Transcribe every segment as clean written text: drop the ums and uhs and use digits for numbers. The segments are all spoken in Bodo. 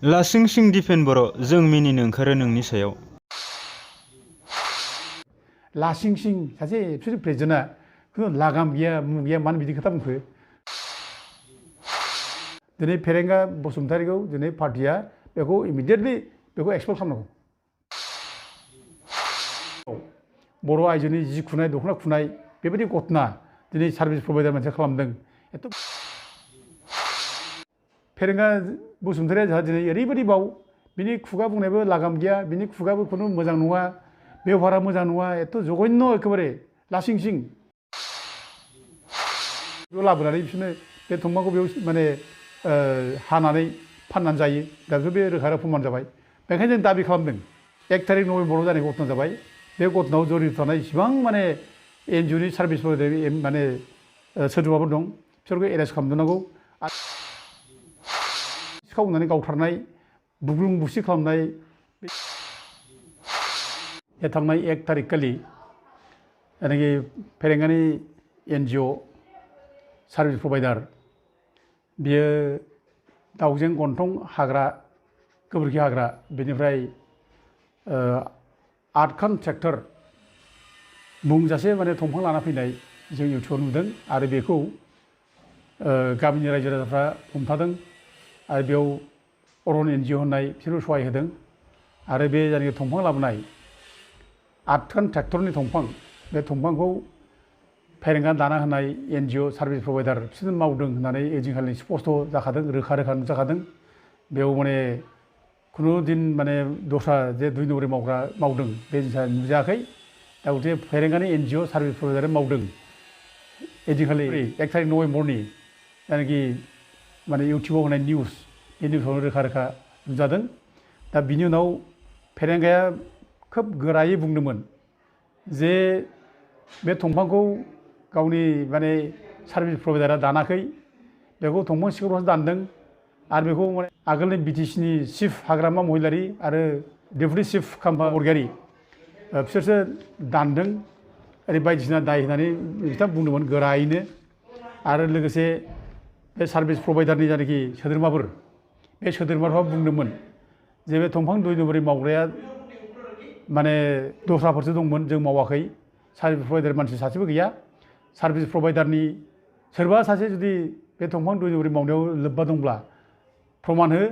लासिंसिं दिफेन बर' जों मिनिनो ओंखारो नोंनि सायाव। लासिंसिं सासे एबसुलि प्रेसिडेन्टआ खुनु लागाम गैया मुं गैया मानो बिदि खोथा बुंखो। दिनै फेरेंगा बसुमतारीखौ दिनै पार्टिया बेखौ इमिडियेटलि बेखौ एक्सप'ज खालामनांगौ। बर' आइजोनि जि खुनाय दख'ना खुनाय बेबायदि घटना दिनै सार्भिस प्रभाइडार मोनसे खालामदों। फेरेंगा बसुमतारीया जोंहा दिनै ओरैबायदि बाव बिनि खुगा बुंनायबो लागाम गैया, बिनि खुगाबो खुनु मोजां नङा, बेबहारा मोजां नङा, एथ' जघन्य एखेबारे लासिंसिं। बेयाव लाबोनानै बिसोरनो बे दंफांखौ बेयाव माने हानानै फाननानै जायो। दा बे रोखा रोखा प्रमान जाबाय। बेखायनो जों दाबि खालामदों 1 तारिख नभेम्बराव जानाय घटना जाबाय। बे घटनायाव जड़ित थानाय इसिबां माने एनजिअनि सार्भिस माने सोद्रोमाफोर दं बिसोरखौ एरेस्ट खालामनांगौ। सिखावनानै गावथारनाय, बुग्लुं बुसि खालामनाय थांनाय 1 तारिख खालि जायनाखि फेरेंगानि एनजिअ सार्भिस प्रभाइडार बियो दाउजें गन्थं हाग्रा गोबोरखि हाग्रा बेनिफ्राय 8खान ट्रेक्टर बुंजासे माने दंफां लाना फैनाय जों इउटुबाव नुदों आरो बेखौ गामिनि रायजो राजाफ्रा हमथादों आरो बेयाव अरन एनजिअ होननाय बिसोरबो सहाय होदों आरो बे जायनाखि दंफां लाबोनाय 8खान ट्रेक्टरनि दंफां बे दंफांखौ फेरेंगा दाना होनाय एनजिअ सार्भिस प्रभाइडार बिसोरनो मावदों होननानै ओइदिनखालि स्पष्ट जाखादों, रोखा रोखा नुजाखादों। बेयाव माने खुनु दिन माने दस्रा जे 2 नम्बरनि मावग्रा मावदों बे जिनिसा नुजायाखै। दा गथे फेरेंगानि एनजिअ सार्भिस प्रभाइडार मावदों। ओइदिनखालि 1 तारिख नभेम्बरनि जायनाखि माने इउटुबाव होनाय निउस बे निउसावनो रोखा रोखा नुजादों। दा बिनि उनाव फेरेंगाया खोब गोरायै बुंदोंमोन जे बे दंफांखौ गावनि माने सार्भिस प्रभाइडारा दानाखै, बेखौ दंफां सिखावफ्रासो दानदों आरो बेखौ माने आगोलनि बिटिसिनि चिफ हाग्रामा महिलारि आरो डेपुटि चिफ खाम्फा बरगयारी बिसोरसो दानदों ओरै बायदिसिना दाय होननानै बिथाङा बुंदोंमोन गोरायैनो। आरो लोगोसे बे सार्भिस प्रभाइडारनि जायनाखि सोद्रोमाफोर बे सोद्रोमाफ्रा बुंदोंमोन जे बे दंफां 2 नम्बरनि मावग्राया माने दस्राफोरसो दंमोन, जों मावाखै, सार्भिस प्रभाइडार मानसि सासेबो गैया। सार्भिस प्रभाइडारनि सोरबा सासे जुदि बे दंफां 2 नम्बरनि मावनायाव लोब्बा दंब्ला प्रमान हो,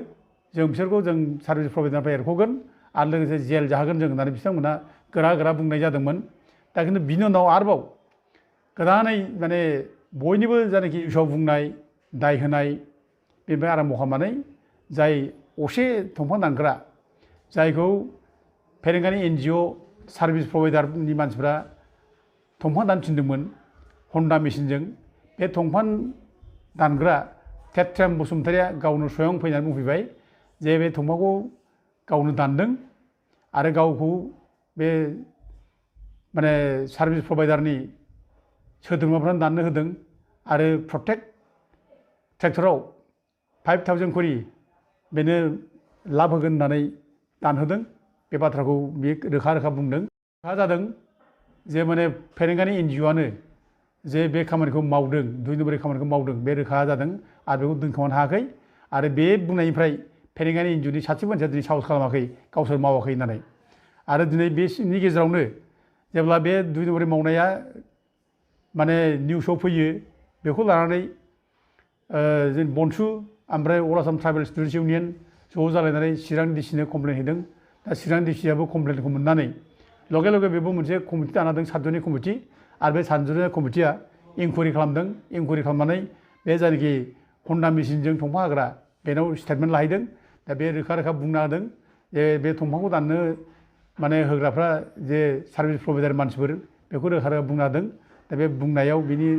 जों बिसोरखौ जों सार्भिस प्रभाइडारनिफ्राय एरख'गोन आरो लोगोसे जेल जाहोगोन जों होननानै बिथांमोना गोरा गोरा बुंनाय जादोंमोन। दा खिन्थु बिनि उनाव आरोबाव गोदानै माने बयनिबो जायनाखि इउसुआव बुंनाय दाय होनाय बेनिफ्राय आराम्भ खालामनानै जाय असे दंफां दानग्रा जायखौ फेरेंगानि एनजिअ सार्भिस प्रभाइडारनि मानसिफ्रा दंफां दानफिनदोंमोन हन्डा मेसिनजों, बे दंफां दानग्रा थेट्राम बसुमतारीया गावनो स्वयं फैनानै बुंफैबाय जे बे दंफांखौ गावनो दानदों आरो गावखौ बे माने सार्भिस प्रभाइडारनि सोद्रोमाफ्रानो दाननो होदों आरो प्रत्येक ट्रेक्टराव 5000 खरि बेनो लाब होगोन होननानै दानहोदों। बे बाथ्राखौ बे रोखा रोखा बुंदों। रोखा जादों जे माने फेरेंगानि एनजिअआनो जे बे खामानिखौ मावदों, 2 नम्बरनि खामानिखौ मावदों, बे रोखा जादों आरो बेखौ दोनखोमानो हायाखै। आरो बे बुंनायनिफ्राय फेरेंगानि एनजिअनि सासे मानसिया दिनै साहस खालामाखै गावसोर मावाखै होननानै। आरो दिनै बेनि गेजेरावनो जेब्ला बे 2 नम्बरनि मावनाया माने निउसाव फैयो बेखौ लानानै जों बनसु ओमफ्राय अल आसाम ट्राइबेल स्टुडेन्टस इउनियन ज' जालायनानै चिरां डिसिनो कमप्लेन हैदों। दा चिरां डिसिआबो कमप्लेनखौ मोननानै लगे लगे बेबो मोनसे कमिटि दाना होदों, 7 जननि कमिटि, आरो बे 7 जननि कमिटिया इनकुवारि खालामदों। इनकुवारि खालामनानै बे जायनाखि हन्डा मेसिनजों दंफां हाग्रा बेनाव स्टेटमेन्ट लाहैदों। दा बे रोखा रोखा बुंना होदों जे बे दंफांखौ दाननो माने होग्राफ्रा जे सार्भिस प्रभाइडार मानसिफोर बेखौ रोखा रोखा बुंना होदों। दा बे बुंनायाव बिनि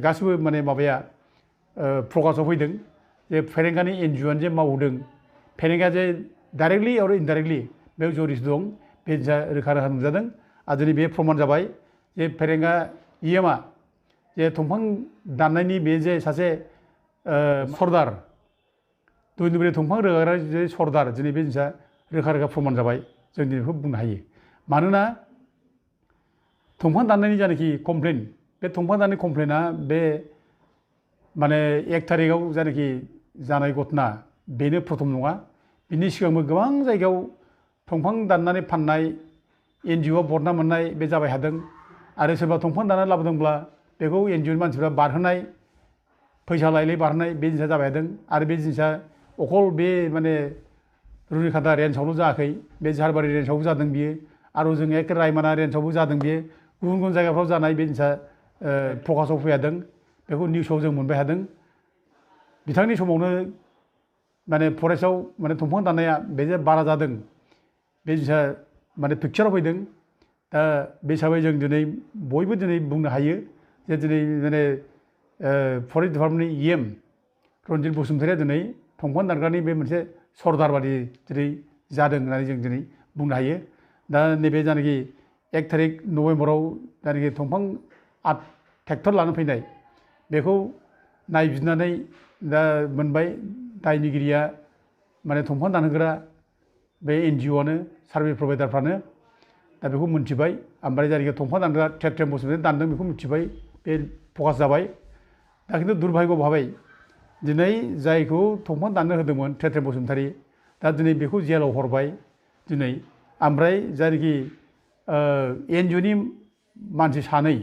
गासिबो माने माबाया प्रकाशआव फैदों जे फेरेंगानि एनजिअआनो जे मावदों, फेरेंगाया जे डाइरेक्टलि आरो इनडाइरेक्टलि बेयाव जड़ित दं, बे रोखा रोखा नुजादों। आरो दिनै बे प्रमान जाबाय जे फेरेंगा इएमआ जे दंफां दाननायनि बे जे सासे सरदार 2 नम्बरनि दंफां रोगाग्रा जे सरदार, दिनै बे जिनिसा रोखा रोखा प्रमान जाबाय। जों दिनै बेखौ बुंनो हायो। मानोना दंफां दाननायनि जायनाखि कमप्लेन, बे दंफां दाननायनि कमप्लेना बे माने 1 तारिखआव जायनाखि जानाय घटना बेनो प्रथम नङा। बिनि सिगांबो गोबां जायगायाव दंफां दाननानै फाननाय NGO बरना मोननाय बे जाबाय थादों आरो सोरबा दंफां दाननानै लाबोदोंब्ला बेखौ NGOनि मानसिफ्रा बारहोनाय फैसा लायै बारहोनाय बे जिनिसा जाबाय थादों आरो बे जिनिसा अखल बे माने रुनिखाता रेन्जआवल' जायाखै बे झारबारि रेन्जआवबो जादों बियो आरो जों एखे रायमना रेन्जआवबो जादों बियो गुबुन गुबुन जायगाफ्राव जानाय बे जिनिसा प्रकाशआव फैदों बेखौ निउसाव जों मोनबाय थादों बिथांनि समावनो माने फरेस्टआव माने दंफां दाननाया बे जे बारा जादों बे जिनिसा माने पिक्चाराव फैदों दा बे हिसाबै जों दिनै बयबो दिनै बुंनो हायो जे दिनै माने फरेस्ट डिपार्टमेन्टनि EM रन्जित बसुमतारिया दिनै दंफां दानग्रानि बे मोनसे सरदार बादि दिनै जादों होननानै जों दिनै बुंनो हायो दा नैबे जानाखि 1 थारिख नभेम्बराव जानाखि दंफां ट्रेक्टर लानो फैनाय बेखौ नायबिजिरनानै दा मोनबाय दायनिगिरिया माने दंफां दानहोग्रा बे NGOआनो सार्भिस प्रभाइडारफ्रानो दा बेखौ मिन्थिबाय ओमफ्राय जायखि दंफां दानग्रा थेट्रेम बसुमतारी दानदों बेखौ मिन्थिबाय बे फकास जाबाय दा खिन्थु दुर्भाग्य भाबै दिनै जायखौ दंफां दाननो होदोंमोन थेट्रेम बसुमतारी दा दिनै बेखौ जेलाव हरबाय दिनै ओमफ्राय जायनाखि NGOनि मानसि सानै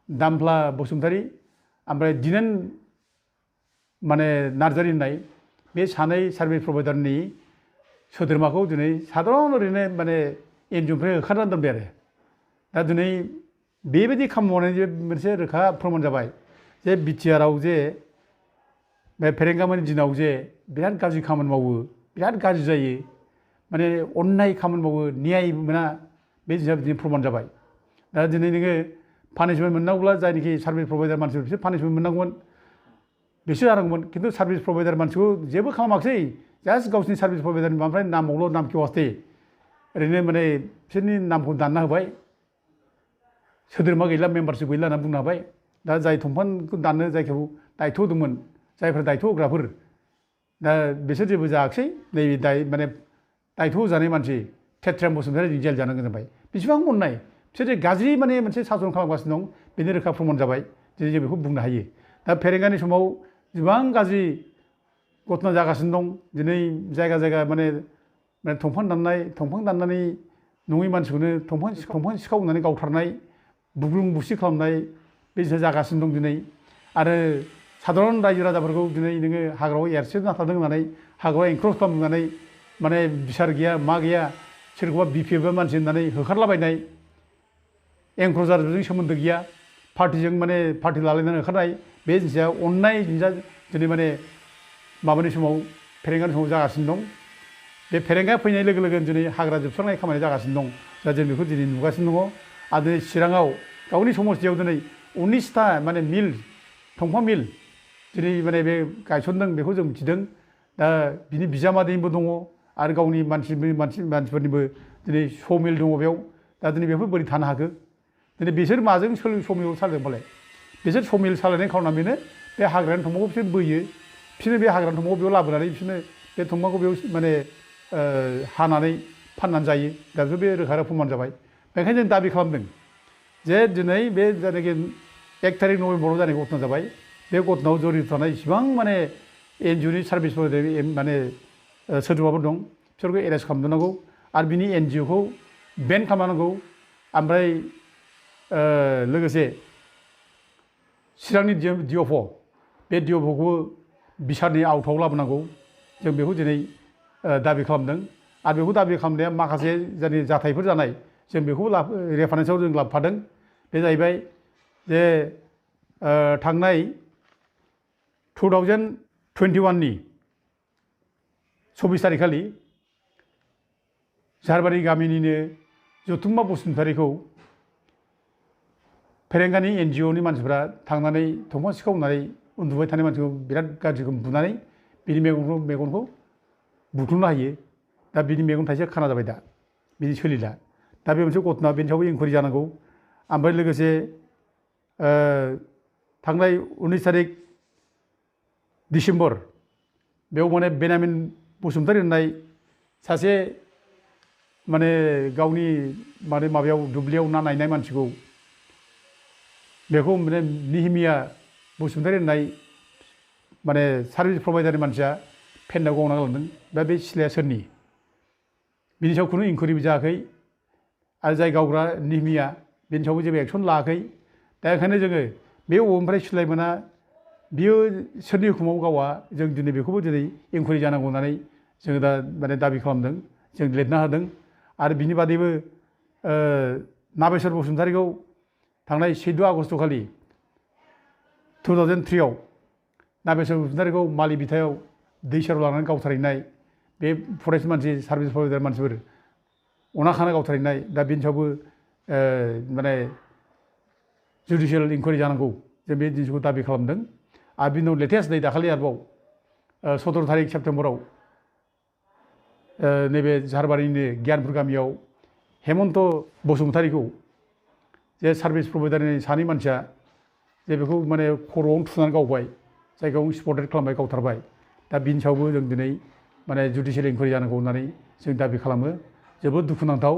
दामफ्ला बसुमतारी ओमफ्राय दिनेन माने नार्जारि होननाय बे सानै सार्भिस प्रभाइडारनि सोद्रोमाखौ दिनै साधारन ओरैनो माने NGOनिफ्राय होखारनानै दोनबाय आरो दा दिनै बेबायदि खामानि मावनायनि मोनसे रोखा फोरमान जाबाय जे BTRआव जे बे फेरेंगामोननि दिनाव जे बिराद गाज्रि खामानि मावो बिराद गाज्रि जायो माने अन्याय खामानि मावो न्याय मोना बे जिनिसा दिनै फोरमान जाबाय दा दिनै नोङो पानिशमेन्ट मोननांगौब्ला जायनाखि सार्भिस प्रभाइडार मानसिफोर बिसोर पानिशमेन्ट मोननांगौमोन बिसोर जानांगौमोन खिन्थु सार्भिस प्रभाइडार मानसिखौ जेबो खालामाखिसै जास्ट गावसिनि सार्भिस प्रभाइडारनि ओमफ्राय नामावल' नाम केवास्ते ओरैनो माने बिसोरनि नामखौ दानना होबाय सोद्रोमा गैला मेम्बारशिप गैला होनना बुंनो हाबाय दा जाय दंफांखौ दाननो जायखौ दायथ' होदोंमोन जायफोर दायथ' होग्राफोर दा बिसोर जेबो जायाखिसै नैबे माने दायथ' होजानाय मानसि थेट्रेम बसुमतारी जेल जानांगौ जाबाय बेसेबां अननाय बिसोर गाज्रि माने मोनसे सासन खालामगासिनो दं बेनि रोखा फोरमान जाबाय दिनै जों बेखौ बुंनो हायो दा फेरेंगानि समाव गोबां गाज्रि घटना जागासिनो दं दिनै जायगा जायगा माने दंफां दाननानै नङै मानसिखौनो दंफां सिखाव होननानै गावथारनाय बुग्लुं बुसि खालामनाय बे जिनिसा जागासिनो दं दिनै आरो साधारन रायजो राजाफोरखौ दिनै नोङो हाग्रायाव एरसोना थादों होननानै हाग्रायाव एनक्रस खालामनानै माने बिसार गैया मा गैया सोरखौबा BPF मानसि होननानै होखारलाबायनाय एंक्रजारजों सोमोन्दो गैया पार्टिजों माने पार्टि लालायनानै होखारनाय बे जिनिसा अननाय जिनिसा दिनै माने माबानि समाव फेरेंगानि समाव जागासिनो दं बे फेरेंगाया फैनाय लोगो लोगो दिनै हाग्रा जोबस्रांनाय खामानिया जागासिनो दं दा जों बेखौ दिनै नुगासिनो दङ आरो दिनै चिराङाव गावनि समस्थियाव दिनै 19टा माने मिल दंफां मिल दिनै माने बे गायसनदों बेखौ जों मिथिदों दा बिनि बिजामादैनिबो दङ आरो गावनि मानसिफोरनिबो दिनै समिल दङ बेयाव दा दिनै बेफोर बोरै थानो हाखो दिनै बिसोर माजों समिल सालायदों फालाय बिसोर समिल सालायनाय खालामनानैनो बे हाग्रानि दंफांखौ बिसोर बोयो बिसोरनो बे हाग्रानि दंफांखौ बेयाव लाबोनानै बिसोरनो बे दंफांखौ बेयाव माने हानानै फाननानै जायो दा बे रोखा फोरमान जाबाय बेखायनो जों दाबि खालामदों जे दिनै बे जायनाखि 1 थारिख नभेम्बराव जानाय घटना जाबाय बे घटनायाव जड़ित थानाय इसिबां माने NGOनि सार्भिसफोर माने सोद्रोमाफोर दं बिसोरखौ एरेस्ट खालामनांगौ आरो बिनि NGOखौ बेन खालामनांगौ ओमफ्राय लोगोसे चिरांनि DFO बे DFOखौबो बिसारनि आवथाव लाबोनांगौ जों बेखौ दिनै दाबि खालामदों आरो बेखौ दाबि खालामनाया माखासे जोंनि जाथायफोर जानाय जों बेखौ रेफारेन्सआव जों लाबोफादों बे जाहैबाय जे थांनाय 2021नि 24 थारिखखालि झारबारि गामिनिनो जथुम्मा बसुमतारीखौ फेरेंगानि NGOनि मानसिफ्रा थांनानै दंफां सिखाव होननानै उन्दुबाय थानाय मानसिखौ बिराद गाज्रि बुनानै बिनि मेगनखौ बुख्रुबनो हायो दा बिनि मेगन थाइसेया खाना जाबाय दा बिदि सोलिला दा बे मोनसे घटना बेनि सायावबो इनकुवारि जानांगौ ओमफ्राय लोगोसे थांनाय 19 थारिख डिसेम्बर बेयाव माने बेनामिन बसुमतारी होननाय सासे माने गावनि माने माबायाव दुब्लियाव ना नायनाय मानसिखौ बेखौ माने निहिमिया बसुमतारी होननाय माने सार्भिस प्रभाइडारनि मानसिया फेन्दाव गावना गालांदों दा बे सिलाया सोरनि बिनि सायाव खुनु इनकुवेरिबो जायाखै आरो जाय गावग्रा निहिमिया बेनि सायावबो जेबो एक्सन लायाखै दा ओंखायनो जोङो बे अबेनिफ्राय सुलाइमाना बियो सोरनि हुकुमाव गावा जों दिनै बेखौबो दिनै इनकुवेरि जानांगौ होननानै जोङो दा माने दाबि खालामदों जों लिरना होदों आरो बिनि बादैबो नागेस्वर बसुमतारीखौ थांनाय 14 आगस्ट खालि 2003 आव नागेस्वर बसुमतारीखौ मालि बिथायाव दै सेराव लानानै गावथारहैनाय बे फरेस्ट मानसि सार्भिस प्रभाइडार मानसिफोर अना खाना गावथारहैनाय दा बिनि सायावबो माने जुडिसियेल इनकुवेरि जानांगौ जों बे जिनिसखौ दाबि खालामदों आरो बिनि उनाव लेटेस्ट नै दाखालि आरोबाव 17 थारिख सेप्तेम्बराव नैबे झारबारिनि गियानपुर गामियाव हेमन्त बसुमतारीखौ जे सार्भिस प्रभाइडारनि सानै मानसिया जे बेखौ माने खर'आवनो थुनानै गावबाय जायगायाव स्पटेड खालामबाय गावथारबाय दा बिनि सायावबो जों दिनै माने जुडिसियेल इनकुवेरि जानांगौ होननानै जों दाबि खालामो जोबोद दुखुनांथाव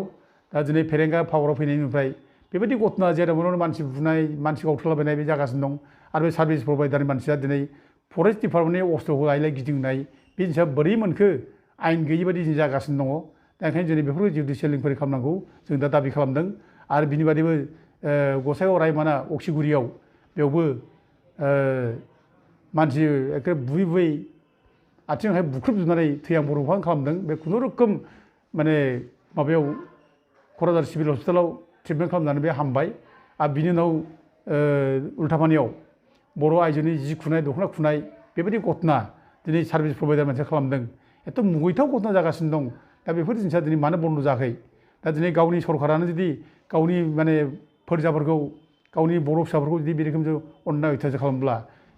दा दिनै फेरेंगा पावाराव फैनायनिफ्राय बेबायदि घटना जेरावनो मानसि बुनाय मानसि गावथारलाबायनाय बे जागासिनो दं आरो बे सार्भिस प्रभाइडारनि मानसिया दिनै फरेस्ट डिपार्टमेन्टनि अस्त्रखौ लायलाय गिदिंनाय बेनि सायाव बोरै मोनखो आयेन गैयि बायदि जों जागासिनो दङ दा ओंखायनो दिनै बेफोरखौ जुडिसियेल इनकुवेरि खालामनांगौ जों दा दाबि खालामदों आरो बिनि बादैबो गसाइगाव रायमाना अक्सिगुरियाव बेयावबो मानसि एखे बुयै बुयै आथिं आखाइ बुख्रुबजोबनानै थैआं बर'फां खालामदों बे खुनुरुखुम माने माबायाव क'क्राझार सिभिल हस्पिटालाव ट्रिटमेन्ट खालामनानै बे हामबाय आरो बिनि उनाव उल्थापानियाव बर' आइजोनि जि खुनाय दख'ना खुनाय बेबायदि घटना दिनै सार्भिस प्रभाइडार मोनसे खालामदों एथ' मुगैथाव घटना जागासिनो दं दा बेफोर जिनिसा दिनै मानो बन्द' जायाखै दा दिनै गावनि सरकारानो जुदि गावनि माने फोरजाफोरखौ गावनि बर' फिसाफोरखौ जुदि बे रोखोम अननाय अयथासार खालामब्ला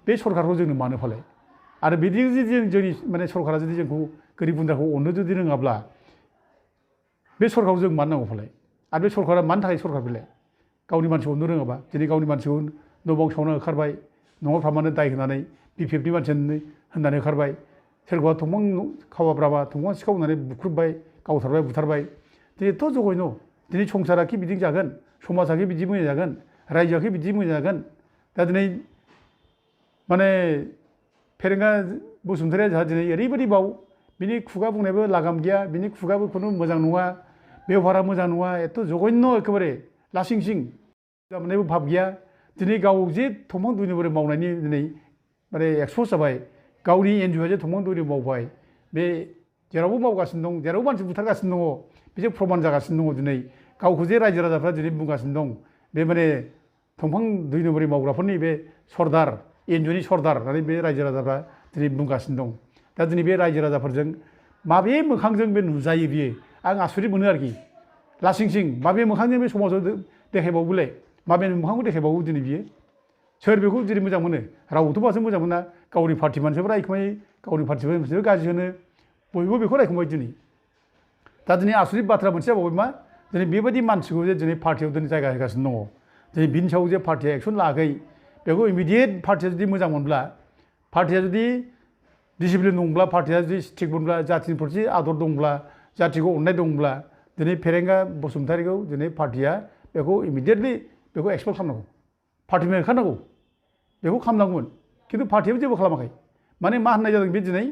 बे सरकारखौ जोंनो मानो फालाय आरो बिदि जुदि जोंनि माने सरकारा जुदि जोंखौ गोरिब गुन्द्राखौ अननो जुदि रोङाब्ला बे सरकारखौ जों मानो नांगौ फालाय आरो बे सरकारा मानि थाखाय सरकार बेलाय गावनि मानसिखौ अननो रोङाबा दिनै गावनि मानसिखौ न' बां सावना होखारबाय न'आव थांबानो दाय होनानै बिपिएफनि मानसि होननानै होखारबाय सोरखौबा थंफां खावाब्राबा थंफां सिखाव होननानै बुख्रुबबाय गावथारबाय बुथारबाय दिनै एथ' जघन्य दिनै संसाराखि बिदि जागोन समाजाखि बिदि मोजां जागोन रायजोआखि बिदि मोजां जागोन दा दिनै माने फेरेंगा बसुमतारीया जोंहा दिनै ओरैबायदि बाव बिनि खुगा बुंनायबो लागाम गैया बिनि खुगाबो खुनु मोजां नङा बेबहारा मोजां नङा एथ' जघन्य एखेबारे लासिं सिं मोननायबो भाब गैया दिनै गाव जे थंफां दुनिबोरै मावनायनि दिनै माने एक्सप'ज जाबाय गावनि एनजिअ'आ जे थंफां दुनि मावबाय बे जेरावबो मावगासिनो दं जेरावबो मानसि बुथारगासिनो दङ बेजों प्रमान जागासिनो दङ दिनै गावखौ जे रायजो राजाफ्रा दिनै बुंगासिनो दं बे माने थंफां दुइ नम्बरि मावग्राफोरनि बे सरदार एनजिअ'नि सरदार होननानै बे रायजो राजाफ्रा दिनै बुंगासिनो दं दा दिनै बे रायजो राजाफोरजों माबे मोखांजों बे नुजायो बियो आं आसरित मोनो आरोखि लासिं सिं माबे मोखांजों बे समाजाव देखायबावोलाय माबे मोखांखौ देखायबावो दिनै बियो सोर बेखौ दिनै मोजां मोनो रावबोथ' मासो मोजां मोना गावनि पार्टि मानसिफोरा रायखुमायो गावनि पार्टि मानसिफोर गाज्रि होनो बयबो बेखौ रायखुमायो दिनै दा दिनै आसरित बाथ्रा मोनसे जाबावबाय मा दिनै बेबायदि मानसिखौ जे दिनै पार्टियाव दिनै जायगा होगासिनो दङ दिनै बिनि सायाव जे पार्टिया एक्सन लायाखै बेखौ इमिडियेट पार्टिया जुदि मोजां मोनब्ला पार्टिया जुदि डिसिप्लिन दंब्ला पार्टिया जुदि स्ट्रिक्ट मोनब्ला जाथिनि प्रति आदर दंब्ला जाथिखौ अननाय दंब्ला दिनै फेरेंगा बसुमतारीखौ दिनै पार्टिया बेखौ इमिडियेटलि बेखौ एक्सपेल खालामनांगौ पार्टिनिफ्राय ओंखारनांगौ बेखौ खालामनांगौमोन खिन्थु पार्टियाबो जेबो खालामाखै माने मा होननाय जादों बे दिनै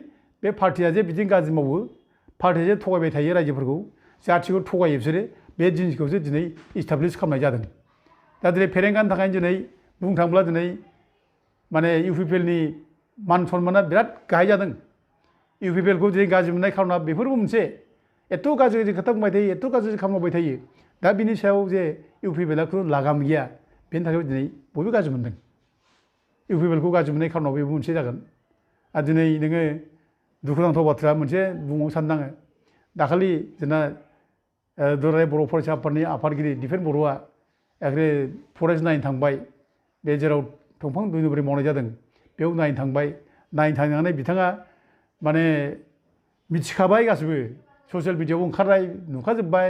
बे पार्टिया जे बिदिनो गाज्रि मावो पार्टिया जे थगायबाय थायो रायजोफोरखौ जाथिखौ थगायो बिसोरो बे जिनिसखौसो दिनै इस्टाब्लिस खालामनाय जादों दा दिनै फेरेंगानि थाखाय दिनै बुंनो थाङोब्ला दिनै माने इउपिपिएलनि मान सन्माना बिराद गाहाय जादों इउपिपिएलखौ दिनै गाज्रि मोननाय खार'ना बेफोरबो मोनसे एथ' गाज्रि खोथा बुंबाय थायो एथ' गाज्रि खामानि मावबाय थायो दा बिनि सायाव जे इउपिपिएलआ खुनु लागाम गैया बेनि थाखाय दिनै बयबो गाज्रि मोनदों इउपिपिएलखौ गाज्रि मोननाय खार'नाव बेबो मोनसे जागोन आरो दिनै नोङो दुखुनांथाव बाथ्रा मोनसे बुंबावनो सानदों आङो दाखालि जोंना दुलाराय बर' फरायसा आफादनि आफादगिरि दिपेन बर'आ एखे फरेस्ट नायनो थांबाय बे जेराव दंफां दुइ नम्बरि मावनाय जादों बेयाव नायनो थांबाय नायनो थांनानै बिथाङा माने मिथिखाबाय गासिबो ससियेल मिडियायाव ओंखारनाय नुखाजोब्बाय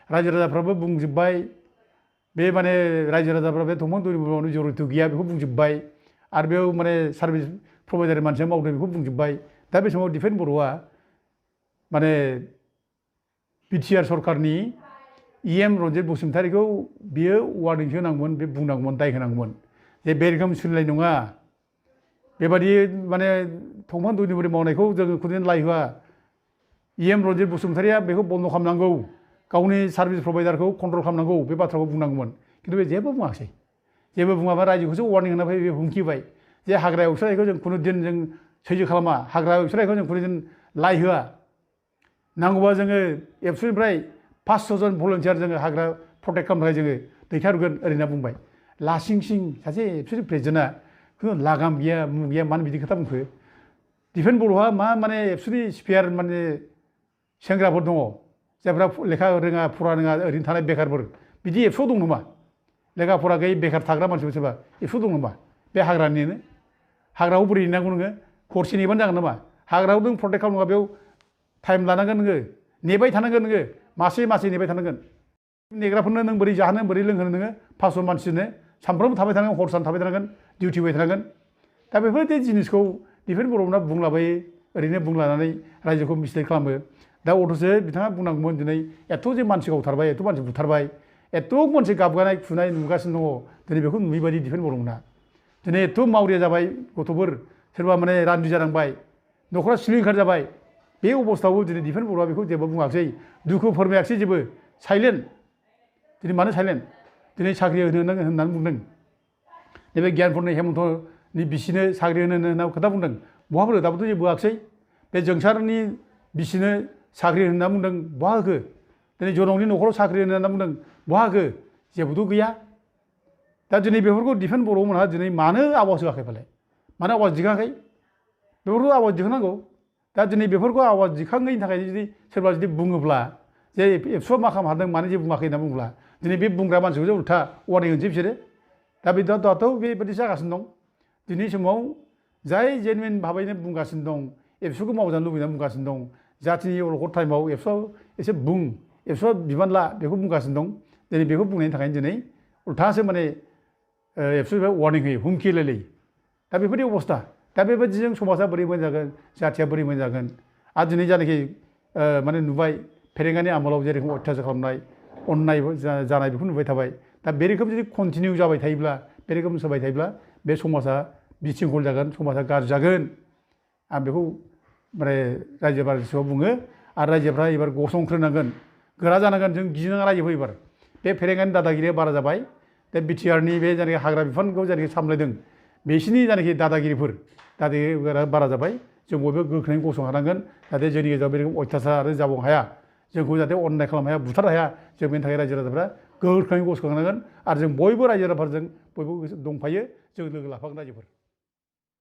रायजो राजाफ्राबो बुंजोब्बाय बे माने रायजो राजाफ्रा बे दंफां दुइ नम्बरि मावनो जरित गैया बेखौ बुंजोब्बाय आरो बेयाव माने सार्भिस प्रभाइडार मानसिया मावदों बेखौ बुंजोब्बाय दा बे समाव दिपेन बर'आ माने बिटिआर सरकारनि इएम रन्जित बसुमतारीखौ बियो वार्निंसो होनांगौमोन बे बुंनांगौमोन दाय होनांगौमोन जे बे रोखोम सोलिनाय नङा बेबादि माने दंफां दुनिबरि मावनायखौ जोङो खुदिन लाइ होआ रन्जित बसुमतारिया बेखौ बन्द' खालामनांगौ गावनि सार्भिस प्रभाइडारखौ कन्ट्रल खालामनांगौ बे बाथ्राखौ बुंनांगौमोन खिन्थु बे जेबो बुङासै जेबो बुङाबा रायजोखौसो वार्निं होना फैबाय हुमखि होबाय जे हाग्रा एवस्रांनायखौ जों खुनु दिन जों सैज्य खालामा हाग्रा एवस्रांनायखौ जों खुनु दिन लाइ होआ नांगौबा जोङो एबसुनिफ्राय 500 जन भलन्टियार जोङो हाग्रा प्रटेक्ट खालामनो थाखाय जोङो दैथायहरगोन ओरैना बुंबाय लासिं सिं सासे एबसुनि प्रेसिडेन्टआ खुनु लागाम गैया मुं गैया मानो बिदि खोथा बुंखो दिफेन बर'आ मा माने एबसुनि स्पेयार माने सेंग्राफोर दङ जायफ्रा लेखा रोङा फरा रोङा ओरैनो थानाय बेखारफोर बिदि एबसुआव दं नामा लेखा फरा गैयै बेखार थाग्रा मानसिफोर सोरबा एबसुआव दं नामा बे हाग्रानिनो हाग्राखौ बोरै नेनांगौ नोङो हरसे नेबानो जागोन नामा हाग्राखौ नों प्रटेक्ट खालामोबा बेयाव टाइम लानांगोन नोङो नेबाय थानांगोन नोङो मासे मासे नेबाय थानांगोन नेग्राफोरनो नों बोरै जाहोनो बोरै लोंहोनो नोङो 500 मानसिनो सानफ्रोमबो थाबाय थानांगोन हर सान थाबाय थानांगोन डिउटि होबाय थानांगोन दा बेफोरबायदि जिनिसखौ दिफेन बर'मोना बुंलाबायो ओरैनो बुंलानानै रायजोखौ मिसलिड खालामो दा अथ'सो बिथाङा बुंनांगौमोन दिनै एथ' जे मानसि गावथारबाय एथ' मानसि बुथारबाय एथ' मानसि गाबगानाय खुनाय नुगासिनो दङ दिनै बेखौ नुयैबायदि दिफेन बर'मोना दिनै एथ' मावरिया जाबाय गथ'फोर सोरबा माने रान्दि जानांबाय न'खरा सिलिंखार जाबाय बे अबस्थायावबो दिनै दिफेन बर'आ बेखौ जेबो बुङाखिसै दुखु फोरमायाखिसै जेबो साइलेन्ट दिनै मानो साइलेन्ट दिनै साख्रि होनो होननानै बुंदों नैबे गियानपुरनि हेमन्तनि बिसिनो साख्रि होनो खोथा बुंदों बहाबो दाबोथ' जेबो होआखिसै बे जोंसारनि बिसिनो साख्रि होनना बुंदों बहा होखो दिनै जनकनि न'खराव साख्रि होनना बुंदों बहा होखो जेबोथ' गैया दा दिनै बेफोरखौ दिफेन बर'मोनहा दिनै मानो आवाज होआखै फालाय मानो आवाज दिखाङाखै बेफोरखौ आवाज दिखांनांगौ दा दिनै बेफोरखौ आवाज दिखाङैनि थाखाय जुदि सोरबा जुदि बुङोब्ला जे एबसुआ मा खालामनो हादों मानो जेबो बुङाखै होनना बुङोब्ला दिनै बे बुंग्रा मानसिखौसो उल्था वार्निं होनोसै बिसोरो दा बे दाथ' बेबायदि जागासिनो दं दिनै समाव जाय जेनुइन भाबैनो बुंगासिनो दं एबसुखौ मावजानो लुबैनानै बुंगासिनो दं जातिनि अलखद टाइमाव एबसुआव एसे बुं एबसुआ बिबान ला बेखौ बुंगासिनो दं दिनै बेखौ बुंनायनि थाखायनो दिनै उल्थासो माने एबसुनिफ्राय वार्निं होयो हुमखि होलायलायो दा बेफोरबायदि अबस्था दा बेबायदिजों समाजा बोरै मोजां जागोन जाथिया बोरै मोजां जागोन आरो दिनै जानाखि माने नुबाय फेरेंगानि आमोलाव जेरेखम अयथासार खालामनाय अननाय जानाय बेखौ नुबाय थाबाय दा बे रोखोम जुदि कन्टिनिउ जाबाय थायोब्ला बे रोखोम जाबाय थायोब्ला बे समाजा बिसिंखल जागोन समाजा गाज्रि जागोन आं बेखौ माने रायजो राजायाव बुङो आरो रायजोफ्रा एबार गसंख्रोनांगोन गोरा जानांगोन जों गिनाङा रायजोखौ एबार बे फेरेंगानि दादागिरिया बारा जाबाय दा बिटिआरनि बे जायनाखि हाग्रा बिफानखौ जायनाखि सामलायदों बिसिनि जायनाखि दादागिरिफोरा बारा जाबाय जों बयबो गोख्रोङै गसंहानांगोन जाहाथे जोंनि गेजेराव बे रोखोम अयथासार आरो जाबावनो हाया जोंखौ जाहाथे अननाय खालामनो हाया बुथारनो हाया जों बेनि थाखाय रायजो राजाफ्रा गोख्रोङै गसंहानांगोन आरो जों बयबो रायजो राजाफोरजों बयबो दंफायो जों लोगो लाफागोन रायजोफोर